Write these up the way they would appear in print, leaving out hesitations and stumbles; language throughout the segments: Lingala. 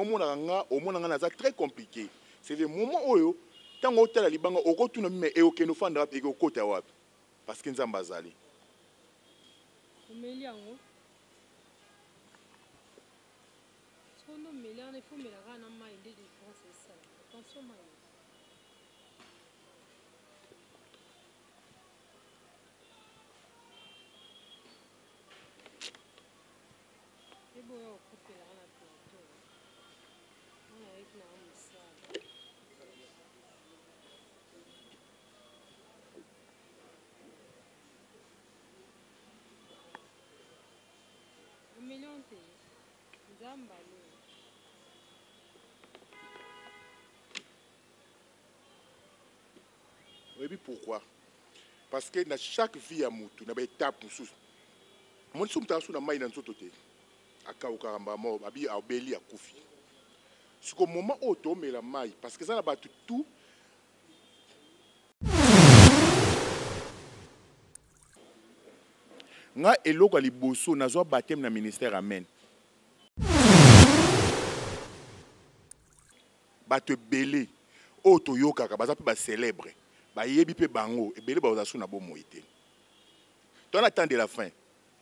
Omonaka nga, omona nga naza très compliqué. C'est le moment oyo tango otala libanga okotuna mime ekokende ofanda wapi, ekokota wapi? Parce que Nzambe azali. Omeli yango? Soki nde omeli wana, il faut omela kaka na mayi nde difference esala. Attention mayi. Eboya kokufela nga na plateau. Nga nayaki na nga mosala. Omeli yango te? Nzambe alola. Oyebi pourquoi? Parce que na chaque vie ya mutu na ba étape mosusu omoni soki moto aza na mai na nzoto te akawukaka mbala moko abi abeli akufi. Siko moment oyo tomela mai parce que eza na bato tout nga eloko ya liboso nazwa baptême na ministère amen. Bato ebele oyo toyokaka baza mpe ba celebre, bayebi mpe bango ebele bakozala su na bomoi te. Toza na temps de la fin.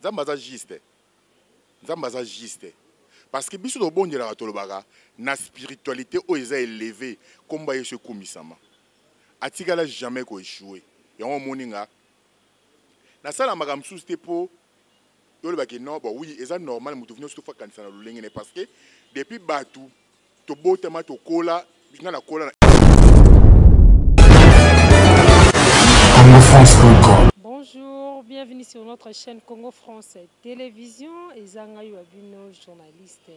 Nzambe aza juste. Nzambe aza juste. Parce que biso tobondelaka tolobaka na spiritualité oyo eza eleve, kombo ya Yesu ekumisama. Atikala jamais ko echouer. Yango omoni nga nasala makambo mosusu te mpo yoloba ke non, bon oui eza normal, moto nyonso tofa kanisa na lolenge ne parce que depuis bato tobotama tokola nga nakola na congofrance.com. Bonjour, bienvenue sur notre chaîne Congo France Télévision. Ezanga yo abino journaliste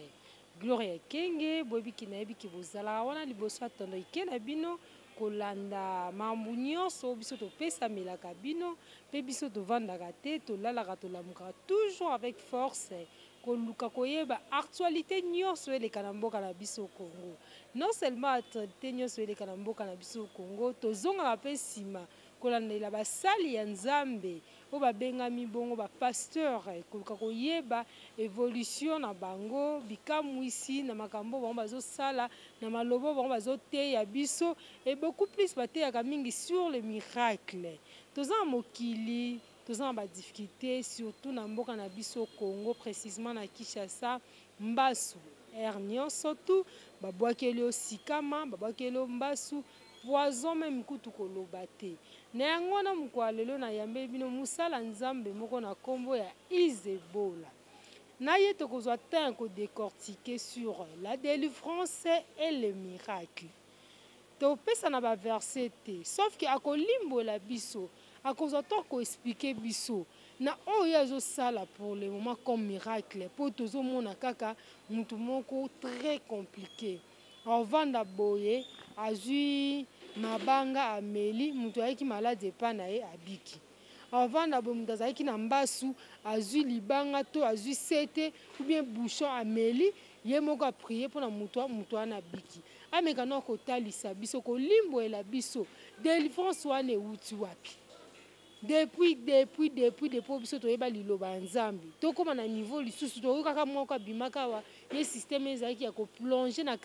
Gloria Kenge, boyebi nayebi ki bozalaka wana liboso ya tondo ike na bino kolanda mambu nyonso biso topesamelaka bino mpe biso tovandaka te, tolalaka tolamukaka toujours avec force koluka koyeba actualité nyonso eleka na mboka na biso Congo. Non seulement actualité nyonso eleka na mboka na biso Congo, tozongaka mpe nsima kolandela basali ya Nzambe oyo babengami bongo ba pasteur, koluka koyeba evolution na bango, bikamwisi na makambo bango bazosala, na maloba bango bazoteya biso, et beaucoup plus bateyaka mingi sur le miracle. Toza na mokili, toza na ba difficultés surtout na mboka na biso Congo, précisément na Kinshasa. Mbasu air nyonso tout babwakeli yo sikama, babwakeli yo mbasu, poison même kutu koloba te. Na yango wana mokolo ya lelo nayambeli bino mosala Nzambe moko na kombo ya Izebola. Na ye tokozwa temps ya kodécortiquer sur la délivrance et le miracle. Topesa na ba verset te, sauf que akolimbola biso, akozwa temps ko expliquer biso na oyo ye azosala pour le moment comme miracle, po tozomona kaka mutu moko très compliqué. Aovanda boye, azwi mabanga ameli, mutu ayaki malade epa na ye abiki. Aovanda boye, mutu azalaki na mbasu, azwi libanga to azwi sete ou bien bouchon ameli, ye moko a prier pona mutu, mutu wana abiki. Ameka na kotalisa biso, kolimbolela biso délivrance wana ewuti wapi. Depuis, depuis, depuis, depuis biso toyeba liloba ya Nzambe, tokóma na niveau lisusu toyokaka moko abimaka awa, ye système ezalaki ya koplonger na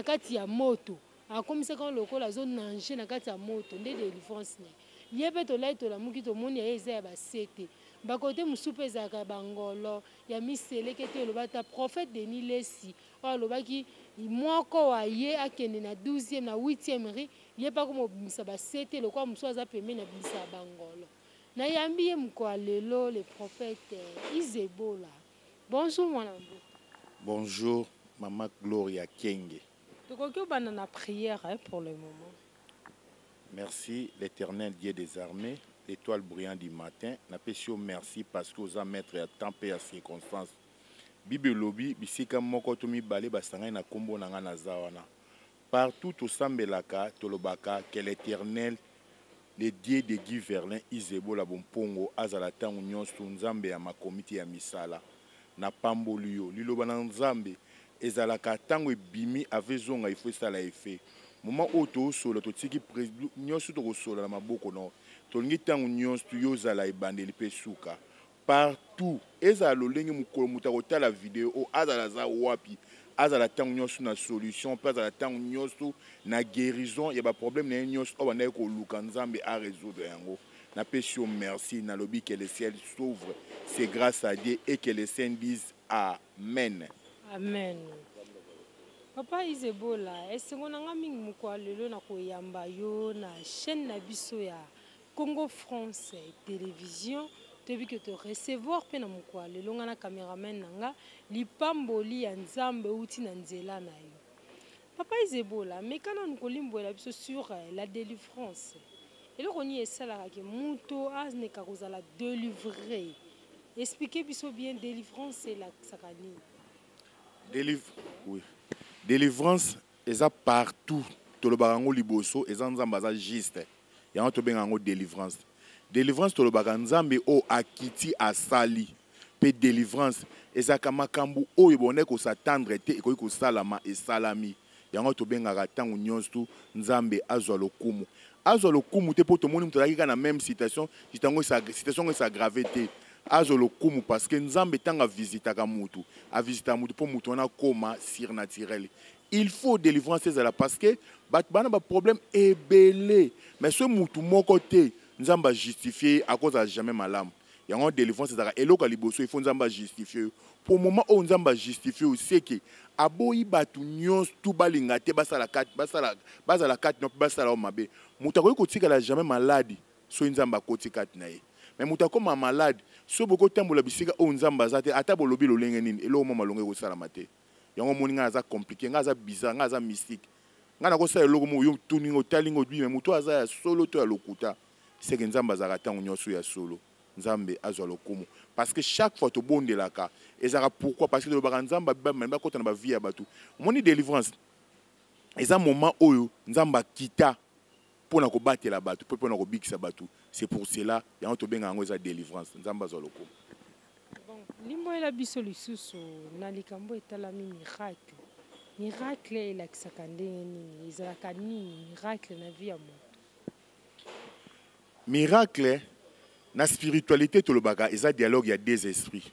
kati ya moto, akomisaka lokola azo nager na kati ya moto, nde délivrance na ye. Ye mpe tolai tolamuki tomoni ya ye eza ya basete, bakote mosusu mpe ezalaka ya bangolo ya miseleke te. Eloba ata prophète Denis Lessi oyo alobaki moko wa ye akende na 12e na 8e rue, ye mpe akomobimisa basete lokola mosusu aza pembeni abimisa bangolo. Nayambi ye mokolo ya lelo, le prophète Izebola. Bonjour mwana mboka. Bonjour mama Gloria Kenge. Tokoki obanda na prière hein, pour le moment. Merci l'Éternel Dieu des armées, l'étoile brillante du matin. Napesi yo merci parce que oza maître ya temps pe ya circonstance. Bible elobi bisika moko to mibale basangani na kombo na nga naza wana. Partout tosambelaka tolobaka que l'Éternel le Dieu de Guy Verlin Izebola Bompongo azala tango nyonso Nzambe ya makomi te ya misala. Napamboli yo. Liloba na Nzambe ezalaka tango ebimi ave zonga il faut esala effet. Moment oyo tosola totiki nyonso tokosola na maboko no. Tolingi tango nyonso yo ozala ebandeli pe suka. Partout ezala lolenge mokolo moto akotala video oyo azala aza wapi, Azala ntango nyonso na solution mpe azala ntango nyonso na guérison ya baproblème na ye nyonso oyo bandaki koluka Nzambe arésoudre yango. Napesi yo merci, nalobi que le ciel s'ouvre, c'est grâce à Dieu, et que les saints disent amen. Amen. Papa Izebola, esengo na nga mingi mokolo lelo na koyamba yo na chaîne na biso ya Congo France Télévision. Toyebi ke torecevoir mpe na mokolo lelo, nga na cameraman na nga, lipamboli ya Nzambe euti na nzela na yo. Papa Izebola, meka nanu kolimbwela biso sur la délivrance. Eloko nini esalaka ke moto aneka kozala délivré? Explique biso bien, délivrance elakisaka nini? Oui. Délivrance eza partout. Tolobaka yango liboso, eza Nzambe aza juste, yango tobenga yango délivrance. Délivrance, tolobaka Nzambe oyo akiti asali. Mpe délivrance ezalaka makambo oyo bonde kos'attendre te, ekoki kosalama, esalami. Yango tobengaka ntango nyonso Nzambe azwa lokumu. Azwa lokumu te mpo tomoni moto azalaki kaka na même situation, situation yango es'aggrave te. Azwa lokumu parce que Nzambe, ntango avisitaka mutu, avisitaka mutu mpo mutu wana akóma surnaturel. Il faut délivrance ezala parce que bato bana baproblème ebele, mais soki mutu moko te Nzambe ajustifie, akozala jamais malamu. Yango délivrance ezalaka eloko ya liboso, il faut Nzambe ajustifie yo. Po moment oyo Nzambe ajustifie yo, seke aboyi bato nyonso tu balinga te basala kati, bazala kati no mpe basala oyo mabe. Moto akoki kotikala jamais malade soki Nzambe akoti kati na ye. Mais moto akóma malade soki bokotambola bisika oyo Nzambe aza te, ata bolobi lolenge nini, eloko mwa malongo ekosalama te. Yango omoni ngai aza compliqué, ngai aza bizarre, ngai aza mystique. Ngai nakosala eloko moko, yo tuni nga, otali nga, obi me moto aza ya solo to ya lokuta. Seke Nzambe azalaka ntango nyonso ya solo. Nzambe azwa lokumu parce que chaque fois tobondelaka ezalaka pourquoi? Parce que tolobaka Nzambe bakota na bavie ya bato. Omoni, délivrance eza moment oyo Nzambe akita mpona kobatela bato mpe mpona kobikisa bato. C'est pour cela yango tobenga yango eza délivrance. Nzambe azwa lokumu. Bon, limboyela biso lisusu na likambo etalami miracle. Miracle elakisaka ndenge nini? Ezalaka nini miracle na vie ya moto? Miracle na spiritualité, tolobaka eza dialogue ya deux esprits.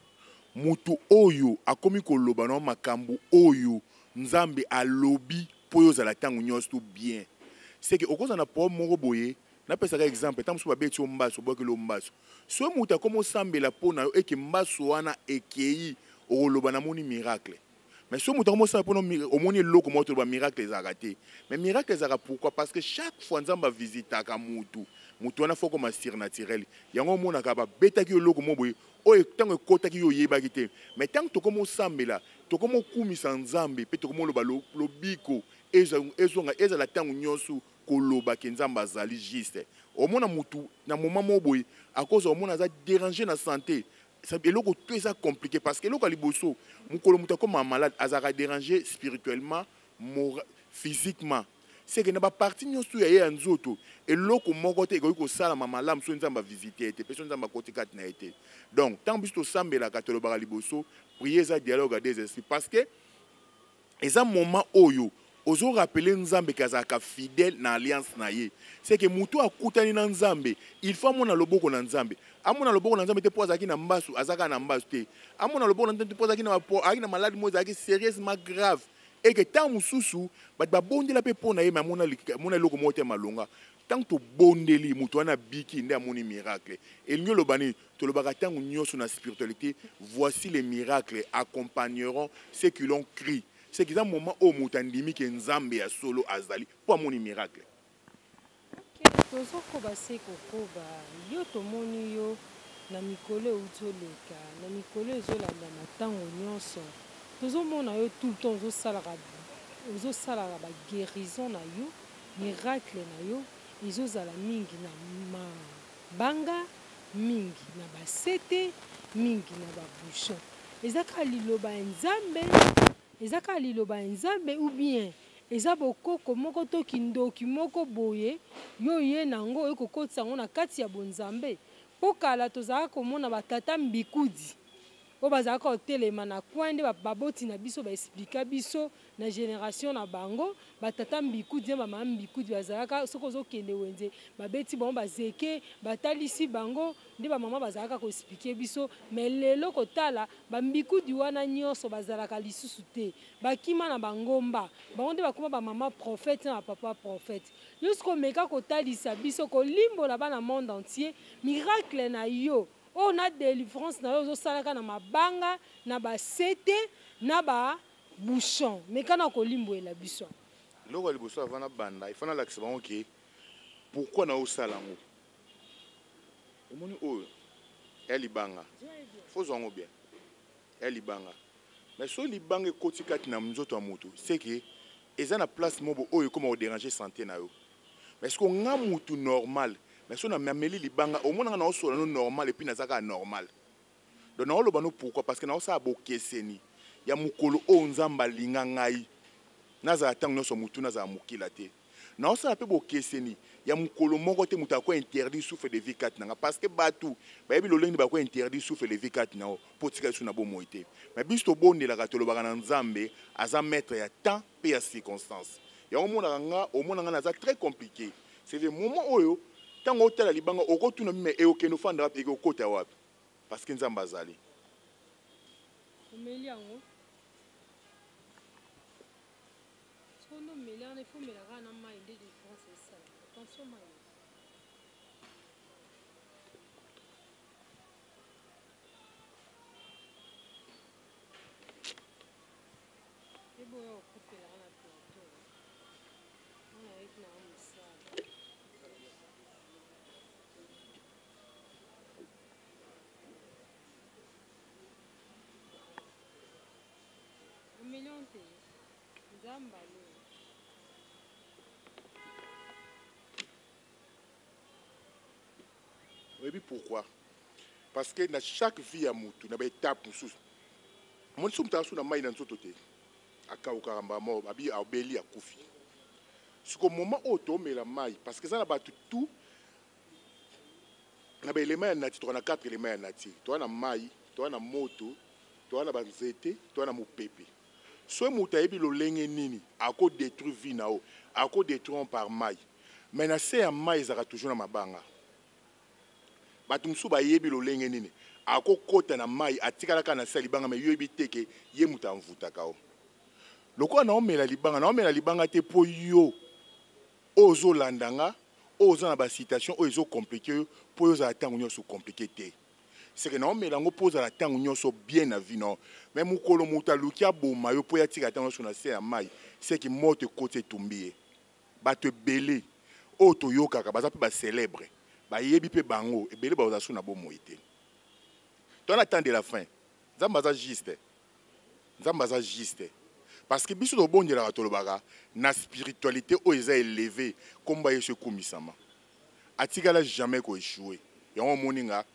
Mutu oyo akomi koloba na makambo oyo Nzambe alobi mpo oyo ozala ntango nyonso to bien, c'est que okozala na problème moko boye. Napesaka exemple: ntango mosusu babeti yo mbaso, obwakeli yo mbaso, soki moto akomi osambela mpo na yo eke mbaso wana ekei, okoloba namoni miracle. Mais soki moto akomi osala mpona omoni eloko moko, toloba miracle ezalaka te. Mais miracle ezalaka pourquoi? Parce que chaque fois Nzambe avisitaka mutu, mutu wana faut koma surnaturel. Yango omonaka babetaki yo eloko moko boye oyo ntango ekɔtaki yo oyebaki te, mais ntango tokomi osambela, tokomi okumisa Nzambe mpe tokomi oloba lobiko ezonga, ezala ntango nyonso koloba ke Nzambe azali juste. Omona mutu na moment moko boye akozwa, omona aza déranger na santé, eloko to eza compliqué, parce que eloko ya liboso, mokolo moto akóma malade, azalaka déranger spirituellement, physiquement. C'est que na baparti nyonso ya ye ya nzoto, eloko moko te ekoki kosalama malamu soki Nzambe avisite ye te mpe soki Nzambe akoti kati na ye te. Donc ntango biso tosambelaka, tolobaka liboso prier eza dialogue ya deux esprits, parce que eza moment oyo ozorappeler Nzambe ke azalaka fidèle na alliance na ye. C'est que motu akutani na Nzambe, il faut amona loboko na Nzambe. Amona loboko na Nzambe te mpo azalaki na mbasu, azalaka na mbasu te. Amona loboko na Nzambe te mpo azalaki na maladi moko ezalaki sérieusement grave, eke ntango mosusu bato babondela mpe mpo na ye, me amona eloko moko te malonga. Ntango tobondeli, moto wana abiki, nde amoni miracle. Elingi oloba nini? Tolobaka ntango nyonso na spiritualité: voici les miracles accompagneront ceux qui l'ont cru. C'est que eza moment oyo moto andimi ke Nzambe ya solo azali mpo amoni miracle. Tozokoba se kokoba. Yo, tomoni yo na mikolo euti oleka, na mikolo ezolandama, ntango nyonso tozomona yo tout le temps ozosalaka baguérison na yo, miracle na yo ezozala mingi na mabanga, mingi na basete, mingi na babouchon. Eza kaka liloba ya Nzambe? Eza kaka liloba ya Nzambe ou bien eza bokoko moko to kindoki moko boye yo ye nango oyo kokotisa yango na kati ya bonzambe? Mpo kala tozalaka komona batata mbikudi. Oyo bazalaka kotelema na coin nde baboti na biso ba explika biso na generation na bango, ba tata mbikudi na ba mama mbikudi bazalaka soki ozokende wenze babeti bango bazeke, batalisi bango nde ba mama bazalaka ko expliquer biso. Mais lelo kotala ba mbikudi wana nyonso bazalaka lisusu te, bakima na bangomba, bango nde bakoma ba mama prophète na ba papa prophète. Yo sikoyo meka kotalisa biso, kolimbola bana monde entier miracle na yo oyo na delivrance na yo ozosalaka na mabanga, na basete, na ba bouchon, meka na kolimbwela biso. Eloko ya liboso avant nabanda, il faut nalakisa bango ke pourquoi naosala yango. Omoni oyo ya libanga, faut ozwa yango bien, ya libanga. Mais soki libanga ekoti kati na nzoto ya moto, c'est que eza na place moko oyo ekoma kodéranger santé na yo. Mais soki nga mutu normal, mais soki nameli libanga, omona nga naosola no normal et puis naza kaka normal. Donc naoloba no pourquoi, parce que naosala bokeseni ya mokolo oyo Nzambe alinga ngai nazala ntango nyonso mutu, nazala mokila te. Naosala mpe bokeseni ya mokolo moko te moto ako interdire souffle de vie kati na nga, parce que bato bayebi lolenge bako interdire souffle de vie kati na yo mpo tika biso na bomoi te. Mais biso tobondelaka, tolobaka na Nzambe aza maître ya temps mpe ya circonstance. Yango omonaka nga, omona nga naza très compliqué. C'est le moment oyo ntango otala libanga okotuna mime ekokende ofanda wapi, ekokota wapi, parce que Nzambe azali. Omeli yango soki omeli wana, ifo omela kaka na mai nde différence esala. Attention, mai. Eboya okufelaka na plateau wana, ayeki na mosala. Omeli te, Nzambe alo. Oyebi pourquoi? Parce que na chaque vie ya mutu na baétape mosusu, omoni so moto asu na mai na nzoto te, akawukaka mbala moko, abi abeli, akufi. Siko moment oyo toomela mai, parce que eza na bato tout na baélément ya nature. Toka na quatre éléments ya nature: toza na mai, toza na moto, toza na banzete, toza na mopepe. Soki moto ayebi lolenge nini akodétruire vie na yo, akodétruire par mai. Mais na se ya mai ezalaka toujours na mabanga. Bato mosusu bayebi lolenge nini akokɔta na mai, atikalaka na se ya libanga. Mais yo yebi te ke ye moto amvutaka o. Lokola naomela libanga, naomela libanga te mpo yo oyo ozolanda nga, oyo oza na basituation oyo ezocompliquer yo, mpo oyo ozala ntango nyonso compliqué te. Seke naomela yango mpo ozala ntango nyonso bien na vie na yo. Mais mokolo moto aluki aboma yo mpo ya tika ntango nyonso na se ya mai, seke moto ekoti, etumbi ye. Bato ebele oyo toyokaka baza mpe bacélèbre, bayebi mpe bango ebele bazala so na bomoi te. To na temps de la fin, Nzambe aza juste, Nzambe aza juste, parce que biso tobondelaka, tolobaka na spiritualité oyo eza élevé. Komba Yesu ekumisama, atikala jamais koéchouer. Yango omoni nga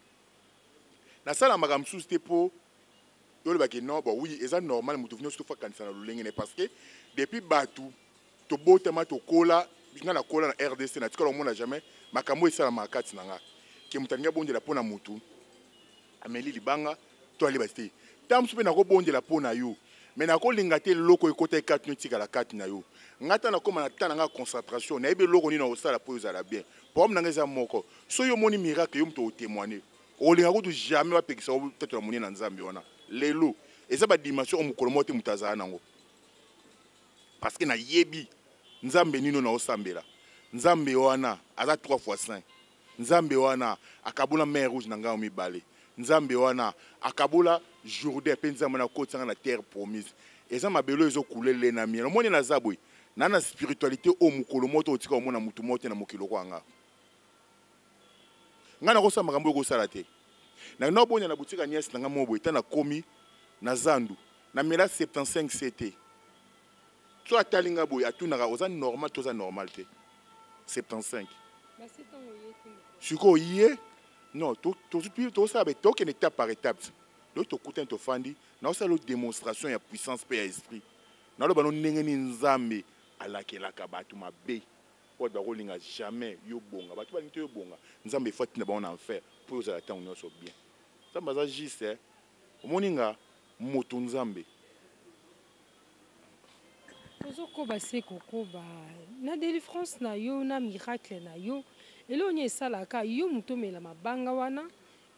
nasala makambo mosusu te mpo olobaki non. Bon, oui, eza normal, moto nyonso tofa kanisa na lolenge ne, parce que depuis bato tobotama, tokola, nga nakola na RDC, natikala omona jamais makambo esalamaka kati na nga ke moto alingi abondela mpo na motu ameli libanga to aleba te. Ntango mosusu mpe nakobondela mpo na yo, mais nakolinga te eloko ekota ekati no, etikala kati na yo. Nga ta nakóma na ta na nga concentration, nayebi eloko nini nakosala mpo ezala bien. Problème na nga eza moko: soki omoni miracle, yo moto otémoigne, olinga kutu jamais bapekisa tatola monene na Nzambe wana. Lelo eza badimension oyo mokolo moko te moto azala nango, parce que nayebi Nzambe nini oyo naosambela. Nzambe wana aza 3 fois 5. Nzambe wana akabola mer Rouge na ngai mibale. Nzambe wana akabola Jourdain. Mpe Nzambe wana akotisanga na terre promise, eza mabele oyo ezokulele na miel. Omoni, naza boye na spiritualité oyo mokolo moko otika omona motu moko te na mokili oko yanga. Ngai nakosala makambo oyo ekosala te. Nabonya na boutique ya nièce na ngai moko boye, ta nakomi na zandu, namela 75 ct. So atali nga boye, atunaka: oza normal to oza normal te? 75. Sikoyo ye non, tosala, tokende étape par étape. Donc tokutani, tofandi, naosala démonstration ya puissance mpe ya esprit. Naloba no ndenge nini Nzambe alakelaka bato mabe oyo bakolinga jamais yo bonga. Bato balingi te yo bonga, Nzambe efo atinda bango na enfer mpo ozala ntango nyonso bien. Nzambe aza juste, eh? Omoni nga moto Nzambe. Tozokoba se kokoba na delivrance na yo na miracle na yo. Eloko nini esalaka yo moto omela mabanga wana,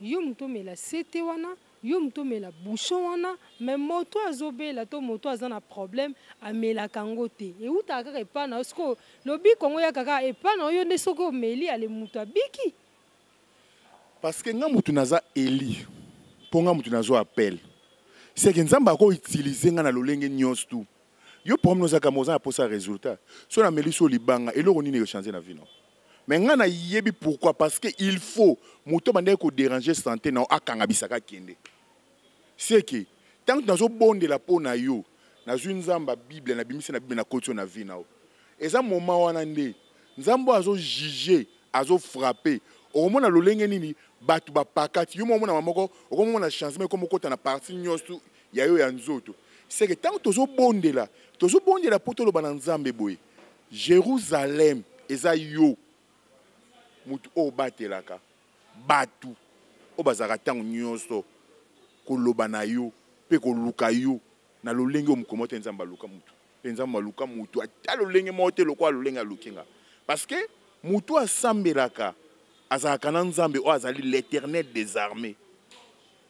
yo moto omela sete wana, yo moto omela bouchon wana, mais moto azobela to moto aza na problème amelaka yango te. Eutaka kaka epa na yo. Sikoyo lobiko yango eyaka kaka epa na yo nde soki omeli ale moto abiki. Parce que nga mutu naza Eli, po nga mutu nazo appel. C'est que Nzambe ako utiliser nga na lolenge nyonso tout. Yo problème oza kama oza na posa résultat. So na meli so libanga eloko nini eko changer na vie non. Mais nga na yebi pourquoi parce que il faut moto bandaki ko déranger santé na akanga bisaka kende. C'est que tant que nazo bondela po na yo, nazui Nzambe Bible na bimisi na Bible na koti na vie na yo. Eza moment wana nde Nzambe azo juger, azo frapper. Okomona lolenge nini bato bapakati yo moko omona moko okomona changement ekoma okota na partie nyonso ya yo ya nzoto. C'est que tant tozobondela, tozobondela po toloba na Nzambe boye. Jérusalem eza yo mutu oyo obatelaka bato oyo bazalaka ntango nyonso koloba na yo mpe koluka yo na lolenge oyo mokolo moko te Nzambe aluka mutu. Mpe Nzambe aluka mutu ata lolenge moko te lokola lolenge aluki nga. Parce que mutu asambelaka azalaka na Nzambe oyo azali l'Éternel des armées.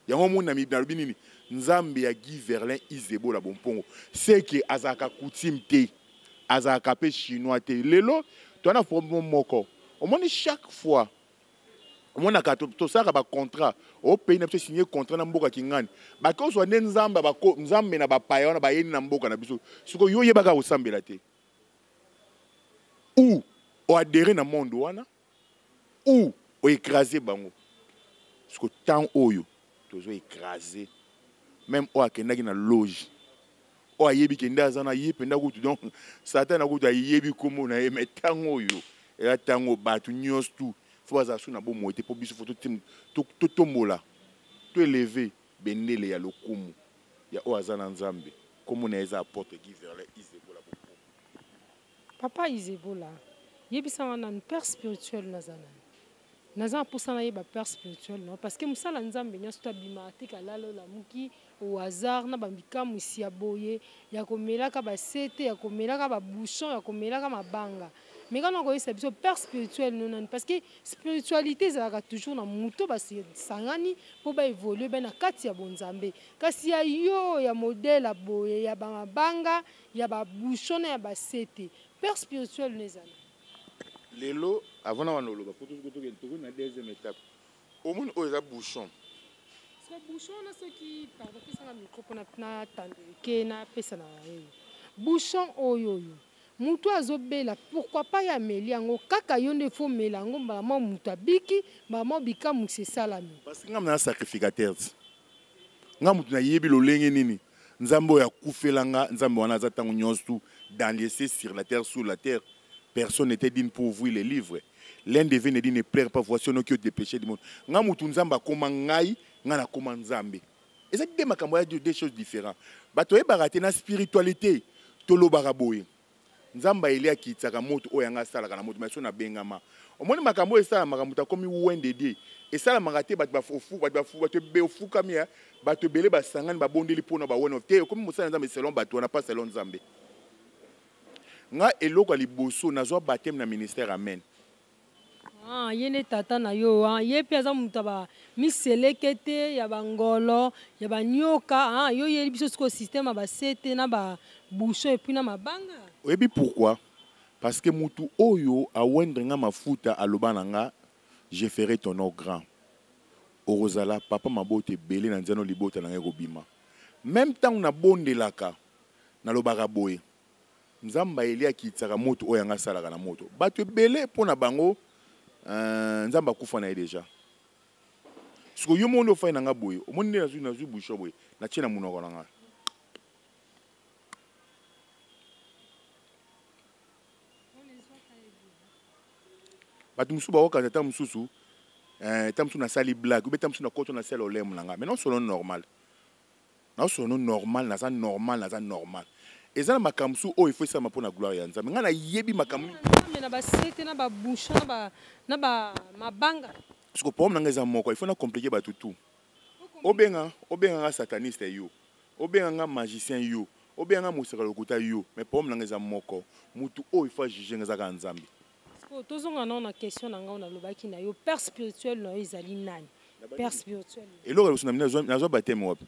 Yango omoni na nalobi nini? Nzambe ya Guy Verlin Izebola Bompongo. C'est que azalaka coutume te. Azalaka pe chinois te. Lelo toza na problème moko. Omoni chaque fois omonaka tosalaka ba contrat o pays na biso signer contrat na mboka kingani bake ozwa nde nzambe bako nzambe na bapaya wana bayeni na mboka na biso sikoyo yo oyebaka kosambela te ou oadere na monde wana ou oécrase bango siko temps oyo tozo écrase même oyo akendaki na loge oyo ayebi ke nde aza na ye mpenza kutu donc satana kutu ayebi nkombo na ye mais ntango oyo eza ntango bato nyonso tu fo bazala su na bomoi te mpo biso fo totombola to eleve bendele ya lokumu ya oyo aza na Nzambe nkombo na ye eza apôtre Guy Verlin Izebola Bokongo. Papa Izebola, yebisa nga nanu père spirituel naza nani? Naza na posa nayeba père spirituel no parce que mosala Nzambe nyonso to abima atika lala olamuki au hasard na ba bikamwisi ya boye ya komelaka ba sete ya komelaka ba bouchon ya komelaka mabanga. Mais kana koyebisa biso père spirituel no nani parce que spiritualité ezalaka toujours na moto basangani mpo ba évoluer ba na kati ya bonzambe kasi ya yo ya modèle ya boye ya ba mabanga ya ba bouchon na ya ba sete père spirituel no ezali lelo avant na wana oloba po tokende tokomi na deuxième étape omoni oyo eza bouchon. So bouchon wana soki pardon pesanga micro mpona natandeke napesa na ye bouchon oyo oyo mutu azobela pourquoi pas ya ameli yango kaka yo nde fo mela yango mbala mwa mutu abiki mbala mwa bikamwisi esalami. Parce que nga na sacrificateur ti nga mutu nayebi lolenge nini Nzambe oyo akufela nga Nzambe wana aza ntango nyonso tout dans les cieux sur la terre sous la terre personne n'était digne pour ouvrir les livres l'un devait ne dit ne pleure pas voici ono qui a dépêché du monde nga mutu Nzambe akoma ngai nga nakoma Nzambe eza de makambo ya deux choses différentes bato oyebaka te na spiritualité tolobaka boye Nzambe ayeli akitisaka moto oyo yanga asalaka na moto mais so nabengama omoni makambo oyo esalamaka moto akomi oint de Dieu esalamaka te bato bafofu bato bafu bato ebe ofukami ya bato ebele basangani babondeli mpona bawene te okomi mosala Nzambe selon bato wana pas selon Nzambe nga eloko ya liboso nazwa baptême na ministère amen. Ah, ye nde tata na yo ah, ye mpe aza moto ya ba miseleke te ya bangolo ya banyoka ah, yo yeli biso sikoyo système ya basete na ba bouchon epuis na mabanga. Oyebi pourquoi? Parce que mutu oyo awendre nga mafuta aloba na nga je ferai ton nom grand. Okozala papa mabota ebele na nzano libota na nga ekobima. Meme tango nabondelaka nalobaka boye Nzambe ya Elie akitisaka moto oyo yanga asalaka na moto. Bato ebele mpo na bango Nzambe akufa na ye deja. Siko yo moko nde ofai na nga boye, omoni nde nazwi nazwi bouchon boye, natie na monoko na nga. Bato mosusu bakokanisa ntango mosusu ntango mosusu nasali blague obe ntango mosusu nakoto nasala olemo na nga, mais non solo normal. Nazo solo normal, naza normal, naza normal. Eza na makambo mosusu oyo ifo esalama mpo na gloire ya Nzambe. Ngai nayebi makambo Nzambe na basete na babouchon na ba mabanga. Siko problème na ngai eza moko, il faut na compliquer bato tout. Obenga obenga nga sataniste yo, obenga nga magicien yo, obenga nga mosaka lokuta yo, mais problème na nga eza moko, mutu oyo il faut a juger nga eza kaka Nzambe. Sikoyo tozonga nao na question na nga oyo nalobaki na yo, père spirituel na yo ezali nani? Père spirituel. Eloko ya liboso na nazwa baptême wapi?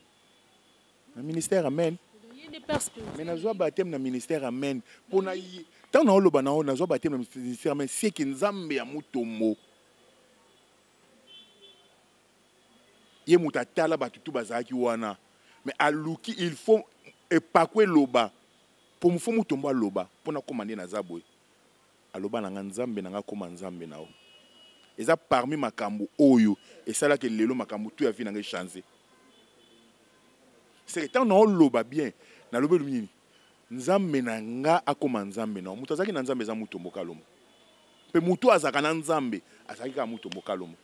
Na ministère amen. Ye nde père spirituel. Mais nazwa baptême na ministère amen. Pona ye tango naoloba na yo nazwa baptême na ministère amen, seke Nzambe ya Mutombo. Ye moto atala bato tu bazalaki wana mais aluki il faut epakwa eloba po mofo Mutombo aloba mpo nakoma nde naza boye. Aloba na nga Nzambe na nga akoma Nzambe na yo. Eza parmi makambo oyo esalaki lelo makambo tu ya vie na nga echange. C'est que ntango naoloba bien nalobi elobi nini? Nzambe na nga akoma Nzambe na yo. Moto azalaki na Nzambe eza Mutombo Kalombo. Mpe moto azalaka na Nzambe azalaki kaka Mutombo Kalombo.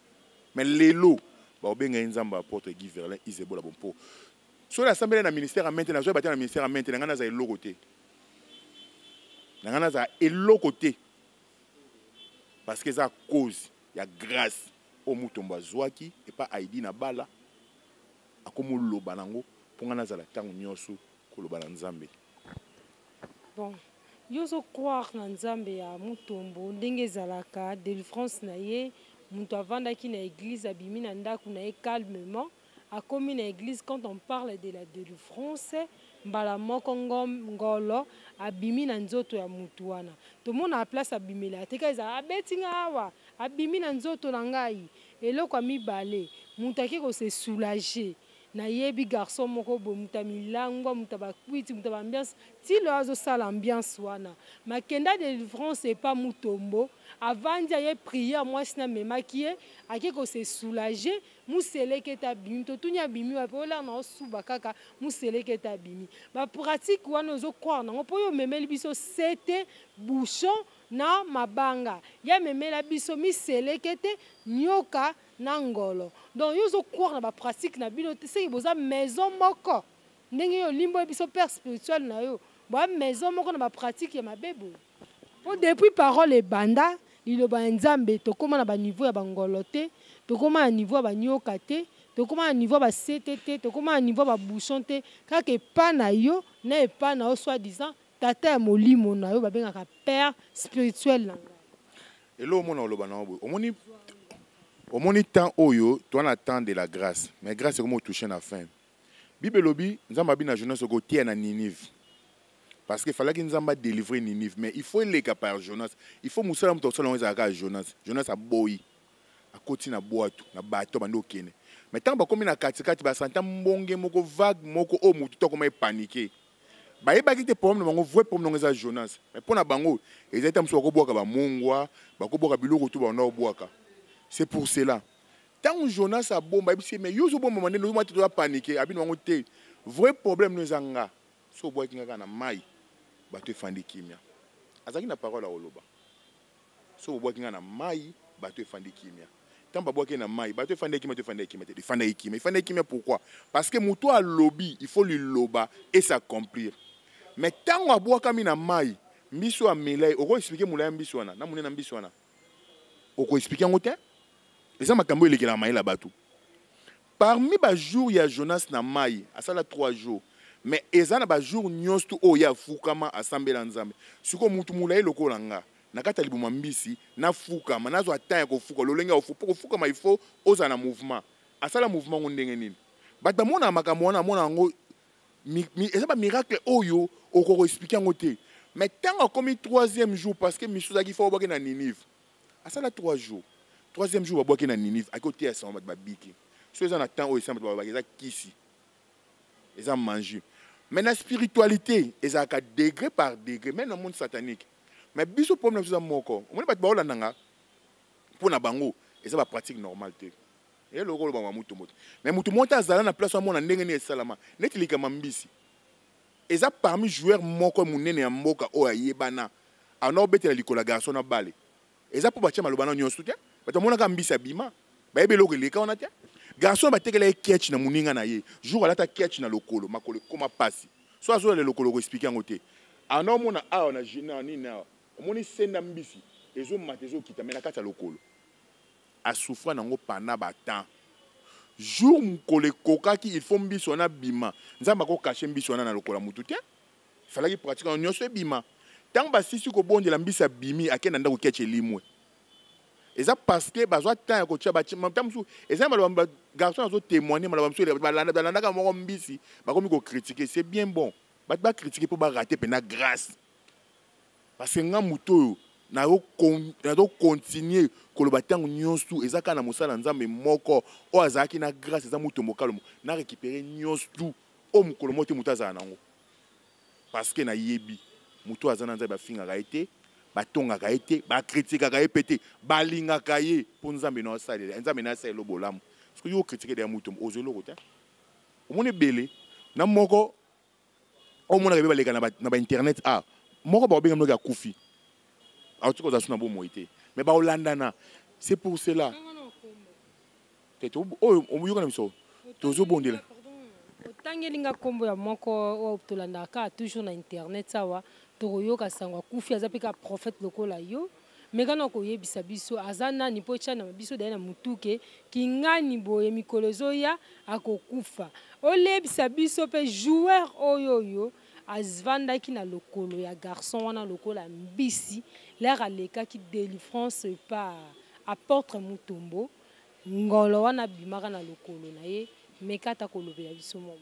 Mais lelo bakobenga ye Nzambe apôtre Guy Verlin Izebola Bompo. Soki nasambeli na ministère ya mente, nazwa bate na ministère ya mente, na ngai nazala eloko te. Na ngai nazala eloko te. Parce que eza cause ya grâce oyo Mutombo azwaki epa Aidi na bala akomoloba nango mpo ngai nazala ntango nyonso koloba na Nzambe. Bon, yo ozo croire na Nzambe ya Mutombo ndenge ezalaka delivrance na ye, mutu avandaki na eglise abimi na ndaku na ye calmement akomi na eglise, quand on parle de la delivrance mbala moko ngolo abimi na nzoto ya mutu wana, tomonaka place abimela te, kaka ezala abeti nga awa abimi na nzoto na ngai. Eloko ya mibale, mutu ake ko se soulager. Nayebi garçon moko boye, moto ya milangwa, moto ya bakwiti, moto ya baambiance, ti lelo azosala ambiance wana. Makenda delivrance epa Mutombo, avandi aye prière, mwasi na amemaki ye, ake ko se soulager, muselekete abimi. Totuni abimi wapi? Oyo na osuba kaka, muselekete abimi. Ba pratique wana ozo croire nango, po yo omemeli biso sete, bouchon na mabanga. Ya memela biso miselekete, nyoka na ngolo. Donc yo ozo croire na ba pratique na bino te, seke boza maison moko. Ndenge yo olimboyi biso père spirituel na yo, boa maison moko na ba pratique ya mabe boye. Po depuis parole ebanda, liloba ya Nzambe, tokoma na ba niveau ya ba ngolo te, tokoma na niveau ya ba nyoka te, tokoma na niveau ya ba sete te, tokoma na niveau ya ba bouchon te, kaka epa na yo na epa na yo soit disant tata ya molimo na yo babengaka père spirituel na ngai. Eloko omona oloba na yo boye, omoni omoni temps oyo toza na temps de la grâce, mais grâce ekomi otouche na fin. Bible elobi Nzambe abi na Jonas okoteya na Ninive, parce que fallaki Nzambe a délivrer Ninive, mais il faut eleka par Jonas. Il faut mosala moto akosala yango ezalaka kaka Jonas. Jonas aboyi, akoti na bwato na bato bandi okende, mais ntango bakomi na katikati basanta mbonge moko vague moko oyo motu to akoma epanike. Bayebaki te problème na bango, vrai problème na bango eza Jonas, mais mpo na bango ezali ta mosusu bakobwaka bamungwa, bakobwaka biloko tu banda kobwaka. C'est pour cela ntango Jonas abomba, ayebisi ye mais yo ozobomba ndenge ozomona te toza panike. Abino bango te, vrai problème no eza nga, so obwaki nga kaka na mai bato efandi kimia. Azalaki na parole ya koloba, so obwaki nga na mai bato efandi kimia. Ntango babwaki na mai bato efandi kimia, to efandi kimia te, efandaki kimia. Efandaki kimia pourquoi? Parce que moto alobi il faut liloba et s'accomplir. Mais ntango abwakami na mai, mbisi oyo amela ye, okoexplike molai ya mbisi wana na monene ya mbisi wana, okoexplike yango te. Eza makambo elekelaka mayele ya bato. Parmi bajour ya Jonas na mai, asala 3 jours, mais eza na bajour nyonso tu oyo ye afukama asambela Nzambe. Sikoyo mutu molai lokola nga na kati ya libuma mbisi nafukama, nazwa temps ya kofuka lolenge ya kofuka, mpo kofukama il faut ozala na mouvement. Asala mouvement ngo ndenge nini? Bato bamonaka makambo wana, amona yango eza bamiracle oyo okoki koexplike yango te. Mais ntango akomi troisième jour, parce que misu ezalaki fo babwaki na Ninive, asala 3 jours, troisième jour babwaki na Ninive, aki oteya sango bato babiki. So eza na temps oyo esala bato babaki eza kisi, eza magie. Mais na spiritualité ezalaka degré par degré, même na monde satanique. Mais biso problème na biso eza moko, omoni bato baolanda nga mpo na bango eza bapratique normale te. Eloko oloba ma mutu moto, mais mutu moko te azala na place amona ndenge nini esalama. Neti likama mbisi eza parmi joueur moko monene ya mboka oyo ayebana, ana obetela likolo ya garçon na bale, eza mpo batia maloba na nyonso te. Bato bamonaka mbisi abima, bayebi eloko eleka wana te. Garçon batekela ye ketch na moninga na ye, jour alata ketch na lokolo, makolo ekoma pasi, so azolela lokolo koexplike yango te. Ana omona awa na nini awa, omoni senda mbisi ezomata ezokita, me na kati ya lokolo asouffra nango pendant batemps. Jour mokolo ekokaki, il faut mbisi wana abima. Nzambe akocacher mbisi wana na lokola motu te. Falaki pratique yango nyonso ebima. Ntango basisi kobondela, mbisi abimi, akende na ndako, ketch elimwe. Eza parce que bazwa temps ya kotia ntango mosusu. Eza maloba garçon azotémoigne, maloba mosusu balandaka moko mbisi, bakomi kocritiquer. C'est bien bon, bato bacritiquer mpo barater mpena grâce, parce que nga moto oyo nazocontinuer koloba ntango nyonso, eza kaka na mosala Nzambe moko oyo azalaki na grâce, eza Mutombo Kalomo. Na récupéré nyonso oyo mokolo moko te moto azala nango, parce que nayebi moto aza na Nzambe, bafingaka ye te, batongaka ye te, bacritiquaka ye mpe te, balingaka ye mpo Nzambe na asalela, Nzambe na asalela bolamu. Parce que yo ocritiquer deya Mutombo, ozwa eloko te. Omoni ebele na moko omonaka ebe baleka na bainternet a moko, bakobenga mnoki akufi, auti kozala su na bomoi te, mais baolandana. C'est pour cela oyo oyoka na biso tozobondela. Otangeli nga nkombo ya moko oyo tolandaka kaka toujours na internet awa. Tokoyoka sango akufi, aza mpe kaka prophète lokola yo. Me kana koyebisa biso aza nani, mpo etya na biso daye na mutuke kingani boye mikolo ezoya akokufa. Olebisa biso mpe joueur oyo avandaki na lokolo ya garçon wana lokola mbisi, lere alekaki délivrance par apôtre Mutombo, ngolo wana abimaka na lokolo na ye. Meka ata kolobela biso mwa.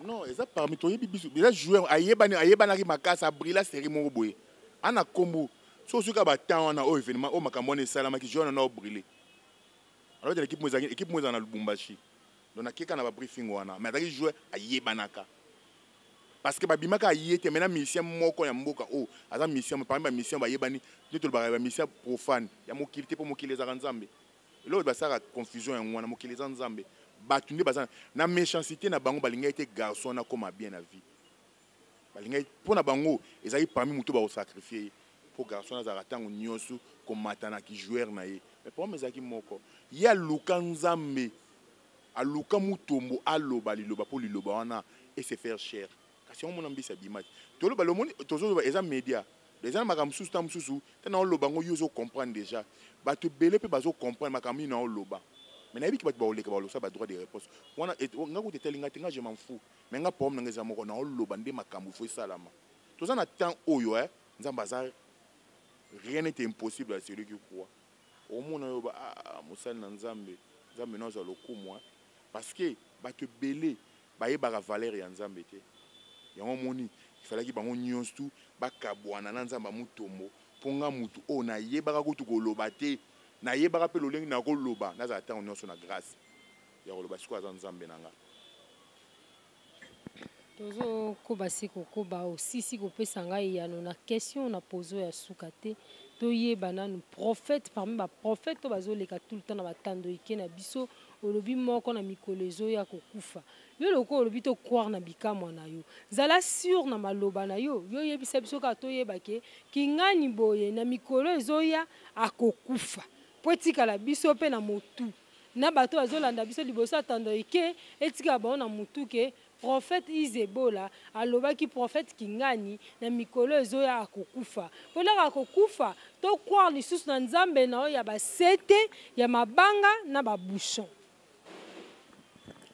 Non, eza parmi toyebi biso, eza joueur ayebani, ayebanaki makasi, abrila série moko boye ana kombo. So osoki batemps wana oyo événement oyo makambo wana esalamaki, joueur wana obrille. Alors équipe mo ezalaki, équipe mo ezala na Lubumbashi. Donc nakeka na babriefing wana, mais azalaki joueur ayebanaka, parce que babimaka aye te. Maintenant musicien moko ya mboka oyo aza musicien parmi bamusicien bayebani nde tolobaka, bamusicien profane ya mokili te, mpo mokili ezalaka Nzambe. Eloko basalaka confusion yango wana, mokili eza Nzambe. Bato nde baza na méchanceté na bango, balingaki te garçon wana akóma bien na vie. Balingaki mpo na bango ezalaki parmi moto bakosacrifier ye, mpo garçon azalaka ntango nyonso komata na kijoueur na ye. Mais problème ezalaki moko, ye aluka Nzambe, aluka Mutombo aloba liloba mpo liloba wana ese faire chair. Kasi yango mona mbisi abimaki. Toloba lomoni, tozoloba, eza média, eza na makambo mosusu. Ntango mosusu ntango naoloba yango, yo ozocomprendre déjà. Bato ebele mpe bazocomprendre makambo nini naoloba, mais nayebiki bato bakoleka, balosala badroit de réponse wana. Nga kuta etali nga te, nga je m'en fous. Mais nga problème nanga eza moko, naoloba nde makambo ifo esalama. Toza na temps oyo Nzambe aza, rien n'est impossible à celui qui croit. Omona oyo ah, mosali na Nzambe, Nzambe no azwa lokumu, parce que bato ebele bayebaka valeur ya Nzambe te. Yango omoni ifalaki bango nyonso tu bakabwana na Nzambe ya Mutombo, mpo nga mutu oyo nayebaka kutu koloba te, nayebaka mpe lolenge na koloba, nazala ntango nyonso na grâce ya koloba. Sikoyo aza Nzambe na nga. Tozokoba se kokoba, osisi kopesa ngai eyano na question na pozo ya suka te. Toyeba nanu prophète parmi baprophète oyo bazoleka tout le temps na batando ike na biso. Olobi moko na mikolo ezoya kokufa. Yo lokola olobi tocroire na bikamwa na yo, zala sûr na maloba na yo. Yo oyebisa biso kaka toyeba ke kingani boye na mikolo ezoya akokufa, mpo etikala biso mpe na motu na bato bazolanda biso liboso atando eke, etikala bango na motu ke prophète Izebola alobaki prophète Kingani na mikolo ezoya akokufa. Mpo laka akokufa, tocroire lisusu na Nzambe na oyo ya basete ya mabanga na babouchon.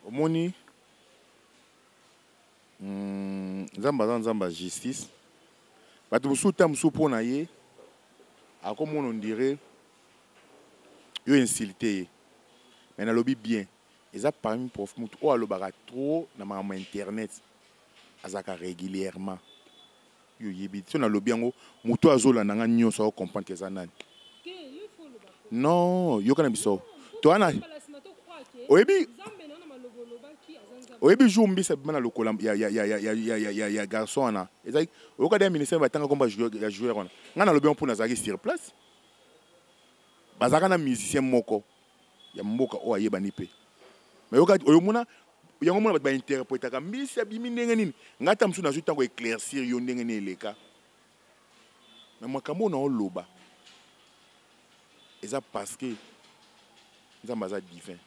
Omoni, Nzambe aza Nzambe ya justice. Bato mosusu ta mosusu mpo na ye akomona ondire yo insulte ye, mais nalobi bien, eza parmi prof mutu oyo alobaka trop na makambo ya internet, azalaka régulièrement. Yo oyebi so nalobi yango, moto oyo azolanda nga nyonso akocomprendre ke eza nani. Non, yoka na biso towana. Oyebi jour mbisa bima na lokola ya garçon wana, ezalaki oyoka de ministère batanga komba ya joueur wana. Ngai nalobi yango mpo nazalaki sur place. Bazalaka na musicien moko ya mboka oyo ayebani mpe, mais yoka oyo mona yango, mona bato bainterprétaka mbisi abimi ndenge nini. Ngai ata mosusu nazwi ntango éclaircir yo ndenge nini eleka, mais makambo oyo naoloba eza parce que Nzambe aza divin.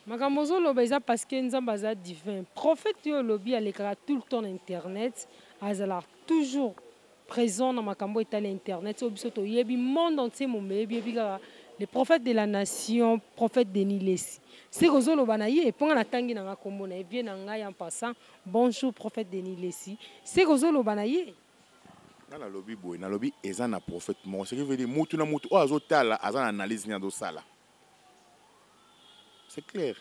Makambo ozoloba eza parce que Nzambe aza divin. Prophète oyo olobi alekaka tout le temps na internet, azalaka toujours présent na makambo etali internet oyo biso toyebi, monde entier momeyebi, yebi kaka Le prophète de la nation, prophète Denis Lessi. C'est kozoloba na ye, mpo nga natangi na nga kombo na ye, vie na ngai en passant. Bonjour prophète Denis Lessi. C'est kozoloba na ye. Nga nalobi boye, nalobi eza na prophète moko, ce qui veut dire mutu na mutu oyo azotala aza na analyse nini azosala. C'est clair.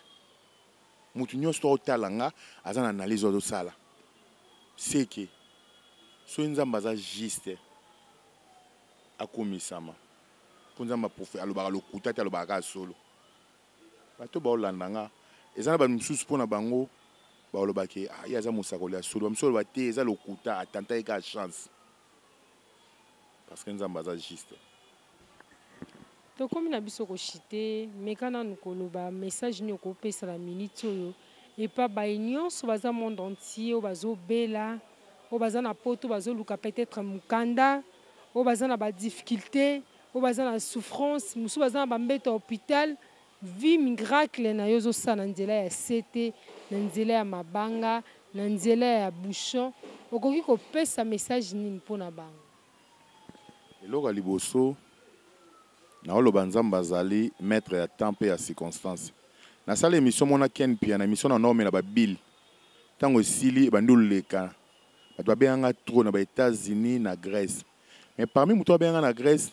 Mutu nyonso otala nga aza na analyse oyo azosala. C'est que soki Nzambe aza juste akomisama mpo Nzambe alobaka lokuta te, alobaka kaka solo. Bato baolanda nga eza na bato mosusu mpo na bango balobaki ah, ye aza mosakoli ya solo, bamosusu baloba te eza lokuta, atanta ye kaka chance, parce que Nzambe aza juste. Tokomi na biso koshite, meka nanu koloba message nini okopesa na minute oyo epa baye nyonso baza monde entier, oyo bazobela, oyo baza na poto, bazoluka peut-être mokanda, oyo baza na badifficulté, oyo baza na souffrance, mosusu baza na bambeto ya hôpital. Vie miracle na yo ozosala na nzela ya sete, na nzela ya mabanga, na nzela ya bouchon, okoki kopesa message nini mpona bango? Eloko ya liboso naoloba, Nzambe azali maître ya temps mpe ya circonstance. Nasala émission mona Ken Pia, na émission na naomela babile, ntango esili ebandi oleka, bato babenganga trop na baÉtats-Unis, na Grèce. Mais parmi moto abenganga na Grèce,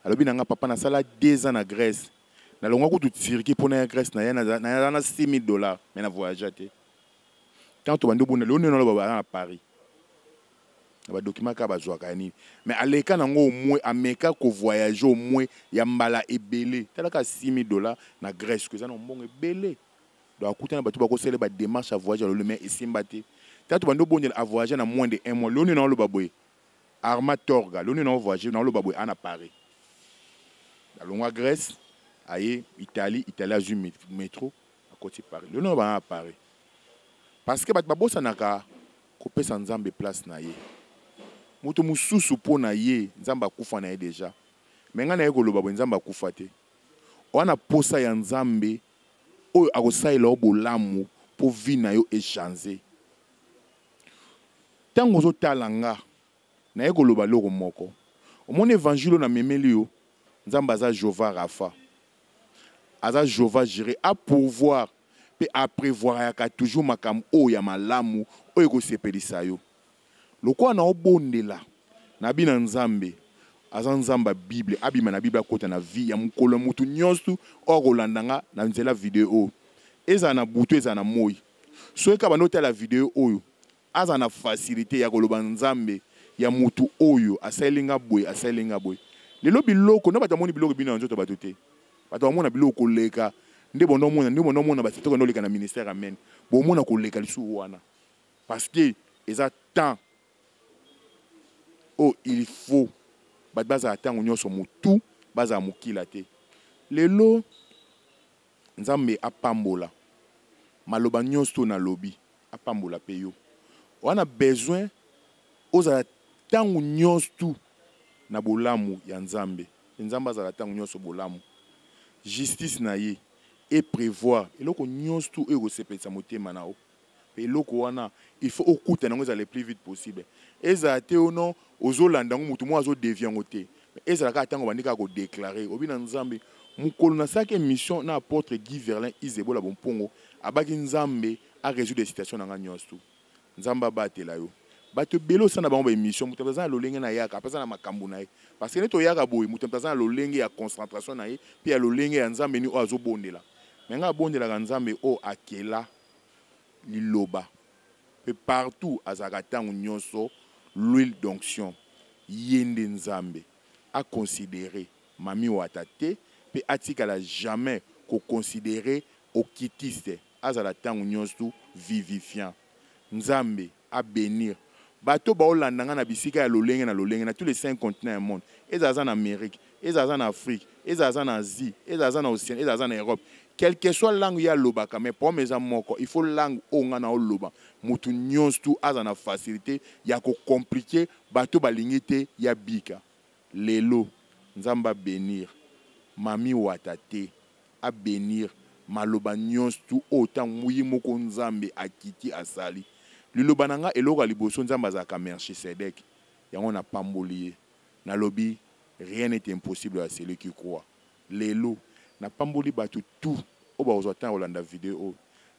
alobi na nga: "Papa, nasala 2 ans na Grèce, nalongwa kutu Turquie mpona ya Grèce, na ye naza na 6000 $, mais na voyage te." Ntango tobandi obunda, lelo nde naloba, baza na Paris na badocument kaka bazwaka ya nini, mais aleka nango au moins ameka kovoyage au moins ya mbala ebele. Talaka 6000 $ na Grèce ko eza na mbongo ebele. Donc akutana bato bakosala badémarche ya voyage ya lelo, mais esimba te. Tala, tobandi obondela, avoyage na moins de un mois. Lelo nde naoloba boye, Arma Torga, lelo nde naovoyage, naoloba boye, ana Paris, alongwa Grèce, aye Italie, Italie azwi métro, akoti Paris. Lelo nde bana na Paris, parce que bato babosanaka kopesa Nzambe place na ye. Moto mosusu mpo na ye Nzambe akufa na ye déjà, mais ngai naye koloba boye: Nzambe akufa te. Wana posa ya Nzambe oyo akosalela yo bolamu mpo vie na yo echange. Ntango ozotala nga, naye koloba eloko moko. Omoni évangile oyo namemeli yo, Nzambe aza Jehova Rafa, aza Jehova Jireh, apourvoir mpe aprévoiraka toujours makambo oyo ya malamu oyo ekosepelisa yo. Lokola na obondela na bina, Nzambe aza Nzambe ya Bible, abima na Bible, akota na vie ya mokolo ya motu nyonso oyo akolanda nga na nzela video oyo, ezala na butu, ezala na moi. Soki kaka bandi otala video oyo, aza na facilité ya koloba: "Nzambe ya motu oyo asaleli nga boye, asaleli nga boye." Lelo biloko na bato bamoni biloko bino na nzoto bato te, bato bamona biloko koleka nde bondo omona, nde bondo omona basitoko nde oleka na ministère. Amen. Bomona koleka lisusu wana, parce que eza temps oyo il faut bato bazala ntango nyonso motu bazala mokila te. Lelo Nzambe apambola maloba nyonso to nalobi, apambola mpe yo wana besoin ozala ntango nyonso tu na bolamu ya Nzambe. Nzambe azala ntango nyonso bolamu, justice na ye eprévoir eloko nyonso tu oyo ekosepelisa motema na yo. Mpe eloko wana il faut okutana yango, ezala le plus vite possible. Ezala te ono ozolanda yango, motu moko azodévier yango te. Ezala kaka ntango bandi kaka kodéclarer obi na Nzambe. Mokolo nasalaki émission na apôtre Guy Verlin Isebola Bompongo, abaki Nzambe arésoudre situation na nga nyonso tu. Nzambe abatela yo. Bato ebele osala na bango baémission, moto aza na lolenge na yaka ape aza na makambo na ye, parce que nde toyaka boye, moto aza na lolenge ya concentration na ye mpe ya lolenge ya Nzambe nini oyo azobondela. Mais ngai abondelaka Nzambe oyo akela liloba mpe partout azalaka ntango nyonso l'huile d'onction. Ye nde Nzambe aconsidérer Mami Wata te mpe atikala jamais koconsidérer occultiste, azala ntango nyonso vivifiant. Nzambe abénir bato baolanda nga na bisika ya lolenge na lolenge na tous les cinq continents ya monde, ezala aza na Amérique, ezala aza na Afrique, ezala aza na Asie, ezala aza na Océanie, ezala aza na Europe, quelle que soit langue ye alobaka. Mais problème eza moko: il faut langue oyo nga na oloba, motu nyonso tu aza na facilité ya kocompliquer. Bato balingi te ya bika. Lelo Nzambe abénir Mami Wata te, abénir maloba nyonso tu oyo ntango ye moko Nzambe akiti asali liloba na nga. Eloko ya liboso, Nzambe azalaka Melchisedek, yango napamboli ye, nalobi: rien n'est impossible à celui qui croit. Lelo napamboli bato tout oyo bakozwa ntango kolanda video oyo,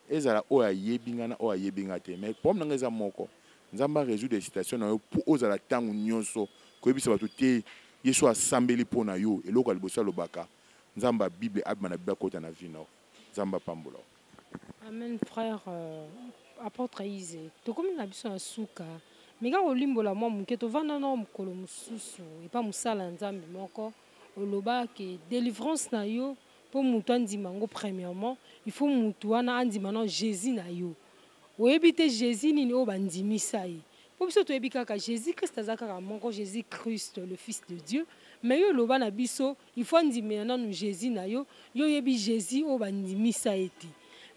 ezala oyo ayebi nga na oyo ayebi nga te. Mais problème na nga eza moko: Nzambe arésoudre situation na yo mpo ozala ntango nyonso koyebisa bato te Yesu asambeli mpo na yo. Eloko ya liboso alobaka, Nzambe ya Bible abima na Bible, akota na vie na yo. Nzambe apambola. Amen, frère apôtre Ise. Tokomi na biso na suka. Mais kaka kolimbola mwa moke, tovanda na mokolo mosusu epa mosala ya Nzambe moko, oloba ke délivrance na yo, mpo moto andima yango, premièrement il faut motu wana andima na Jésus na yo. Oyebi te Jésus nini oyo bandimisa ye, mpo biso toyebi kaka Jésus Christ aza kaka moko, Jésus Christ le Fils de Dieu. Mais yo oloba na biso il faut andimela nanu Jésus na yo. Yo oyebi Jésus oyo bandimisa ye te,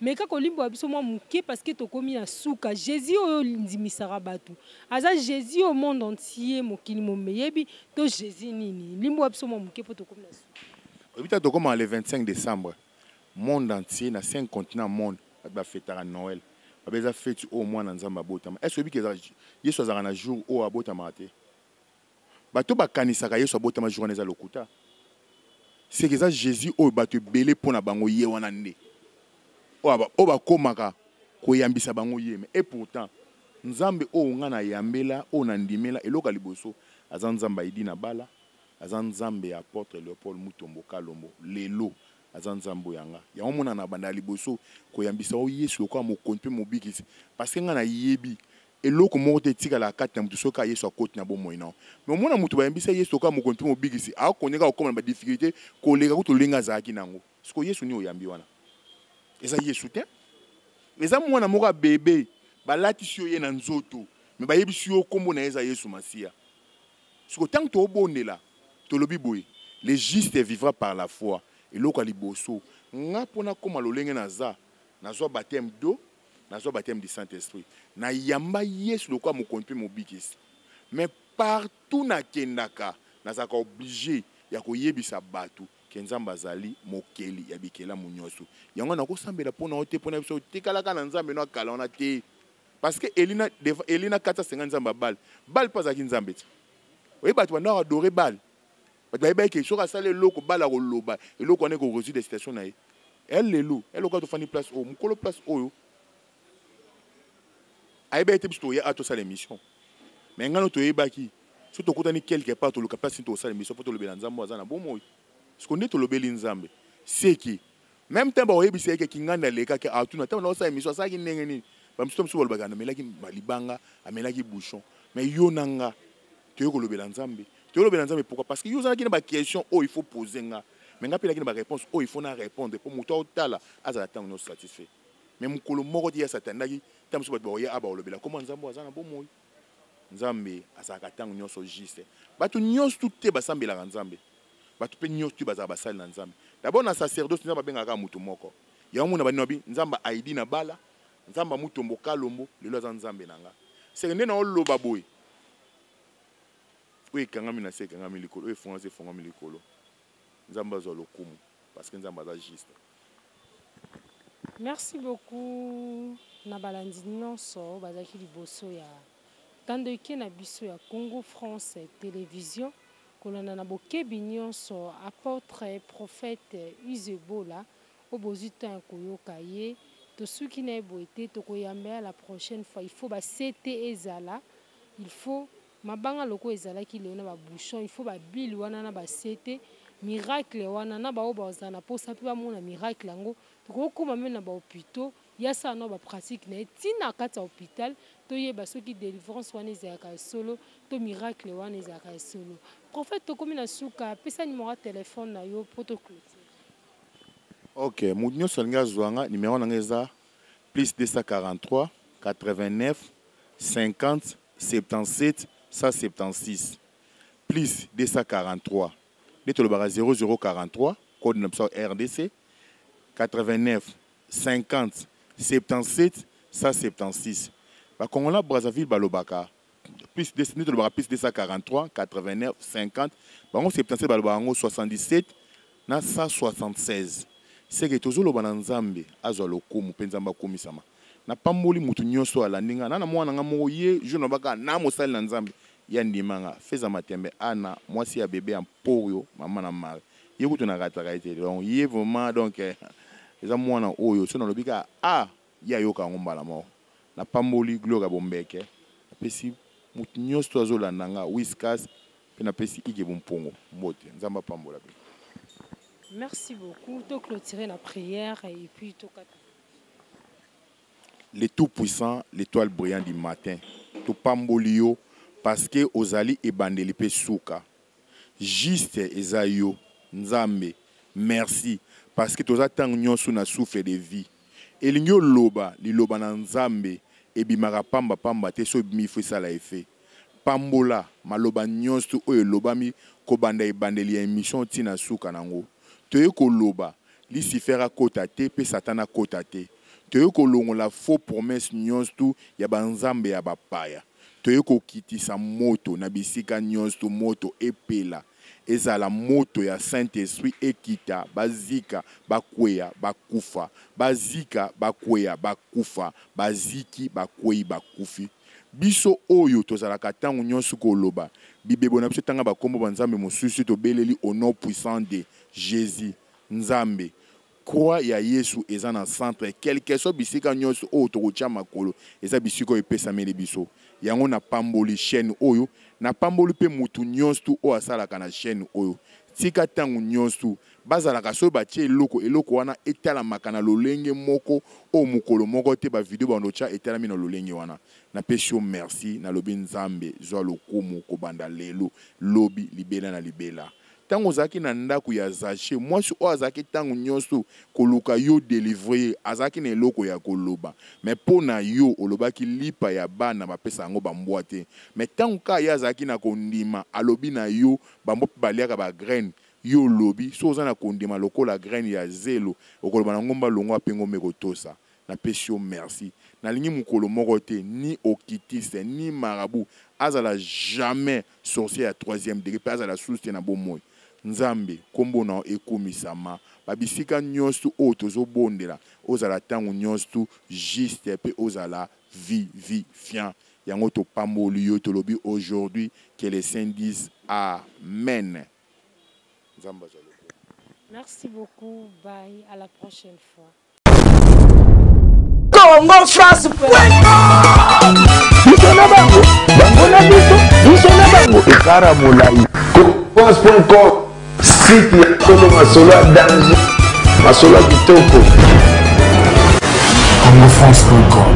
mais kaka olimbola biso mwa moke, parce que tokomi na suka. Jésus oyo ondimisaka bato aza Jésus au monde entier, mokili momeyebi, to Jésus nini? Limbola biso mwa moke mpo tokomi na suka. Oyebi ta, tokóma le 25 décembre, monde entier, na 5 continent monde, bato bafetaka Noël. Babe eza feti oyo mwana Nzambe abotama. Est ce oyebi ke Yesu azalaka na jour oyo abotamaka te? Bato bakanisaka Yesu abotama jour wana, eza lokuta. Seke eza Jésus oyo bato ebele mpo na bango ye wana nde oyo bakomaka koyambisa bango ye. Mais et pourtant Nzambe oyo nga nayambela, oyo nandimela, eloko ya liboso aza Nzambe ayidi na bala, aza Nzambe ya apôtre Léopold Mutombo Kalombo. Lelo aza Nzambe oyo yanga. Yango mona na banda ya liboso koyambisa oyo Yesu lokola mokonzi mpe mobikisi, parce que nga nayebi eloko moko te etikalaka kati na motu soki kaka Yesu akoti na bomoi na. Mais omona motu bayambisa Yesu lokola mokonzi mpe mobikisi, akokonde kaka kokóma na badifficulté koleka kutu lolenge azalaki nango. Sikoyo Yesu nini oyambi wana? Eza Yesu te, eza mwana moko ya bebe balatisi yo ye na nzoto, me bayebisi yo nkombo na ye eza Yesu Masiya. Sikoyo ntango tobondela, tolobi boye: "Le juste vivra par la foi." Eloko ya liboso, nga mpo nakóma lolenge naza, nazwa baptême d'eau, nazwa baptême du Saint Esprit, nayamba Yesu lokola mokonzi mpe mobikisi. Mais partout nakendaka, nazalaka obligé ya koyebisa bato ke Nzambe azali mokeli ya bikelamu nyonso. Yango nakosambela mpo na yo te, mpo na biso tekalaka na Nzambe no akala wana te, parce que Elina, Elina kati asenga Nzambe ya Bale. Bale mpe azalaki Nzambe ti oyebi bato bandaka adorer Bale. Bato bayebaki ke soki asala eloko, Bale akoloba eloko wana, ekorésoudre situation na ye. Elelo eloko tofandi place oyo, mokolo place oyo ayebaki te biso toya a tosala émission. Mais ngai no toyebaki so tokutani quelque part, toluka place nini tokosala émission mpo tolobela Nzambe oyo aza na bomoi. Siko nde tolobeli Nzambe, seki même temps bakoyebisa ye ke kingandi alekaki atuna ntango naosala émission asalaki ndenge nini. Bamisusu mosusu balobaka amelaki libanga, amelaki bouchon. Mais yo na nga toyei kolobela Nzambe, toyolobela Nzambe. Pourquoi? Parce que yo ozalaki na baquestion oyo il faut poser nga, mais nga mpe naki na baréponse oyo il faut na répondre mpo moto aotala azala ntango nyonso satisfait. Mais mokolo moko te ya satandaki ntango mosusu bato bakoya a bakolobela koma Nzambe oyo aza na bomoi. Nzambe azalaka ntango nyonso juste. Bato nyonso tu te basambelaka Nzambe, bato mpe nyonso tu bazala basali na Nzambe. D'abord na sacerdoce, Nzambe abengaka moto moko. Yango mona banino babi Nzambe aidi na bala, Nzambe amutombo Kalombo. Lelo aza Nzambe na nga. Seke nde na oloba boye: oyo ekangami na se ekangami likolo, oyo efongami se efongami likolo. Nzambe azwa lokumu, parce que Nzambe aza juste. Merci beaucoup na balandi nyonso bazalaki liboso ya tando eke na biso ya Congo France Télévision, kolanda na bokebi nyonso apôtre prophète Usebola oyo bozwi temps ya koyoka ye. Tosuki na ye boye te, tokoyamba ya la prochaine fois. Il faut basete ezala, il faut mabanga lokola ezalaki lelo na babouchon, il faut babili wana na basete miracle wana na baoyo bazala na mposa mpe bamona miracle yango. Tokokóma même na bahôpitaux, ya sala na bapratique na ye ntina kati ya hôpital, toyeba soki délivrance wana ezalaka ya solo to miracle wana ezalaka ya solo. Prophète, tokómi na suka, apesa numéro ya telefone na yo mpo toclôture. Ok, moto nyonso alingi azwa nga, numéro na nga eza plus 243 89 50 77 176. Plus 243 nde tolobaka 0043, code na biso RDC, 89 50 77 176. Bakongola Brazzaville balobaka plus, nde tolobaka plus 243 89 50, bango 77 balobaka yango 77 na 176. Seke tozoloba na Nzambe azwa lokumu mpe Nzambe akumisama. Napamboli motu nyonso alandi nga. Na mwana nga moko ye jour nabaka na mosali na Nzambe ya ndima nga, Feza Matembe ana mwasi ya bebe ya Mpoyo, mama na Mari. Ye kutu na rataka ye te. Donc ye vraiment donc eza mwana oyo soki nalobi kaka ah ye ayoka yango mbala moko. Napamboli Gloria Bombeke, napesi mutu nionso oyo azolanda nga Whiskas pe napesi Ige Bompongo mbote. Nzambe apambola bino. Merci beaucoup to cloturer na prière et puis tokata. Le tout puissant, l'etoile brillante du matin, topamboli yo parce que ozali ebandeli pe suka. Juste eza yo Nzambe merci parce que toza tango nionso na souffle de vie. Elingi oloba liloba na Nzambe ebimaka pamba pamba te soki ebimi il faut esala effet. Pambola maloba nionso oyo elobami kobanda ebandeli ya emission ti na suka nango. Toye koloba lisifer akota te pe satan akota te. Toye kolongola faux promesse nionso ya ba nzambe ya ba paya. Toye kokitisa moto na bisika nionso moto epela ezala moto ya saint esprit ekita bazika bakweya bakufa bazika bakweya bakufa baziki bakweyi bakufi biso oyo tozalaka tango nionso koloba bibebo na biso tanga ba kombo ba nzambe mosusu tobeleli au nom puissant de Jesus nzambe Croix ya Yesu eza na centre quelque soit bisika nionso oyo tokotia makolo eza bisika oyo epesameli biso. Yango na pamboli chaine oyo, na pamboli pe mutu nionsto oyo asalaka na chaine oyo. Tika tangu nionsto bazalaka soki batie eloko, eloko wana etalamaka na lolenge moko oyo mukolo moko te ba video bando tia etalami na lolenge wana. Napesi yo merci, nalobi Nzambe zua lokumu kobanda lelo, lobi, libela na libela. Tango ozalaki na ndaku ya Zache, mwasi oyo azalaki tango nionso koluka yo delivrer ye, azalaki na eloko ya koloba. Mais po na yo, olobaki lipa ya bana bapesaka yango ba mbwa te. Mais tango kaka ye azalaki na kondima, alobi na yo, ba mbwa pe baliaka ba graines, yo olobi, soki oza na kondima lokola graine ya zelo, okoloba na ngomba longwa pe ngomba ekotosa. Napesi yo merci. Nalingi mukolo moko te, ni occultiste, ni marabout, azala jamais sorcier ya troisième degre pe azala sous te na bomoi. Nzambe, kombo na yo ekumisama. Ba bisika nionso oyo tozo bondela, ozala tango nionso juste pe ozala vivifiant. Yango topamboli yo, tolobi aujourd'hui que les saints disent Amen. Nzambe azwa lokumu. Merci beaucoup, bye, à la prochaine fois. Congo France biso na bango bango na biso biso na bango ekara molai france.com site ya solo masolo ya danger masolo ya kitoko congofrance.com.